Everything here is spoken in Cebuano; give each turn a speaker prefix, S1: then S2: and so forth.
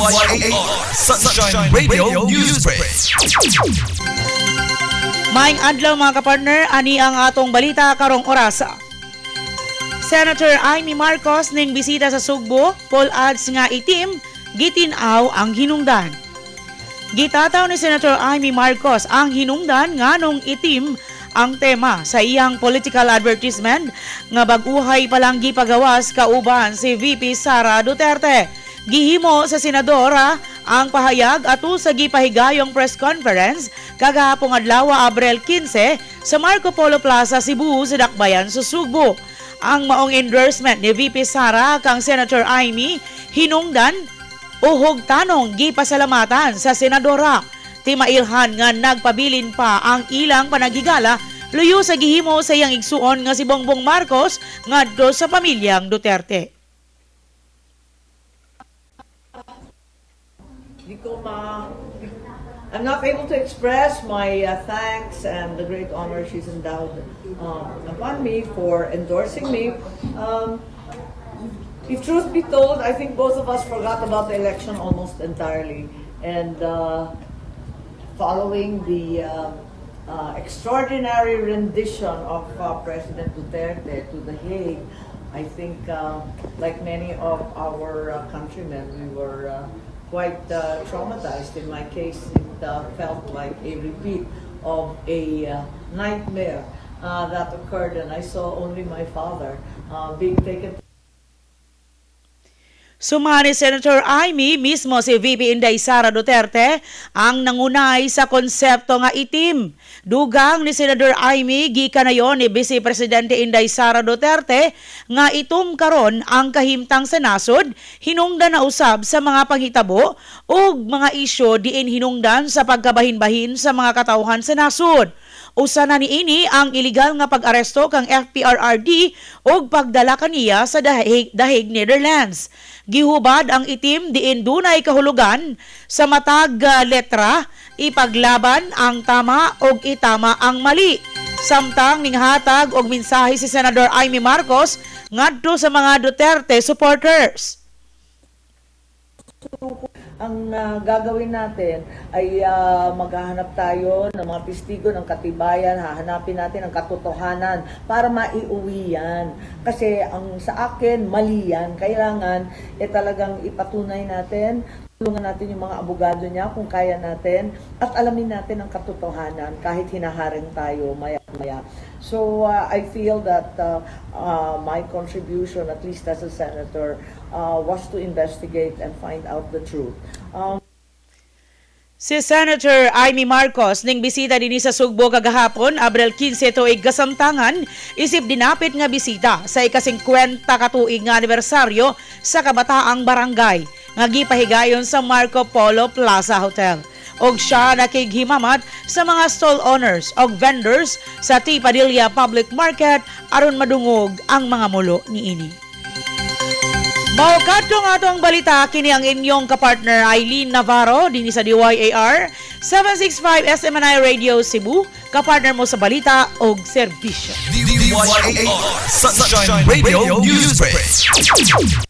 S1: DYAR Sunshine Radio News Break.
S2: Maayong adlaw, mga kapartner, ani ang atong balita karong orasa. Senator Imee Marcos ning bisita sa Sugbo, poll ads nga itim, gitin-aw ang hinungdan. Gitataw ni Senator Imee Marcos ang hinungdan nganong itim ang tema sa iyang political advertisement nga bag-uhay pa lang gipagawas kauban si VP Sara Duterte. Gihimo sa senadora ang pahayag ato sa gipahigayong press conference kagahapong adlaw, Abril 15, sa Marco Polo Plaza, Cebu, sa Dakbayan sa Sugbo. Ang maong endorsement ni VP Sara kang Senator Imee hinungdan uhog tanong gipasalamatan sa senadora. Timailhan nga nagpabilin pa ang ilang panaghigala luyo sa gihimo sa iyang igsuon nga si Bongbong Marcos ngadto sa pamilyang Duterte.
S3: Di ko ma I'm not able to express my thanks and the great honor she's endowed upon me for endorsing me. If truth be told, I think both of us forgot about the election almost entirely. And following the extraordinary rendition of President Duterte to The Hague, I think, like many of our countrymen, we were quite traumatized. In my case, it felt like a repeat of a nightmare that occurred, and I saw only my father being taken
S2: Sumali Senator Imee, mismo si VP Inday Sara Duterte ang nangunay sa konsepto nga itim. Dugang ni Senator Imee, gikanayon ni Vice Presidente Inday Sara Duterte nga itom karon ang kahimtang sa nasod hinungdan na usab sa mga panghitabo ug mga isyu diin hinungdan sa pagkabahin-bahin sa mga katawhan sa nasod. Usa na niini ang iligal nga pag-aresto kang FPRRD ug pagdala kaniya sa The Hague, Netherlands. Gihubad ang itim diin dunay kahulugan sa matag letra, ipaglaban ang tama ug itama ang mali. Samtang ninghatag og mensahe si Senador Imee Marcos ngadto sa mga Duterte supporters.
S3: Ang gagawin natin ay maghahanap tayo ng mga testigo, ng katibayan, hahanapin natin ang katotohanan para maiuwi yan. Kasi ang sa akin, mali yan. Kailangan eh talagang ipatunay natin, tulungan natin yung mga abogado niya kung kaya natin, at alamin natin ang katotohanan kahit hinaharang tayo maya-maya. So I feel that my contribution, at least as a senator, was to investigate and find out the truth.
S2: Si Senator Imee Marcos ning bisita dinhi sa Sugbo kagahapon, Abril 15, tuig kasamtangan, isip dinapit nga bisita sa ika-50 katuig nga anibersaryo sa Kabataang Barangay nga gipahigayon sa Marco Polo Plaza Hotel. Og siya nakighimamat sa mga stall owners og vendors sa T. Padilla Public Market aron madungog ang mga mulo niini. Mao kadtong atong balita. Kini ang inyong kapartner Eileen Navarro dinhi sa DYAR 765 SMNI Radio Cebu, kapartner mo sa balita og serbisyo.
S1: DYAR Sunshine Radio News Break.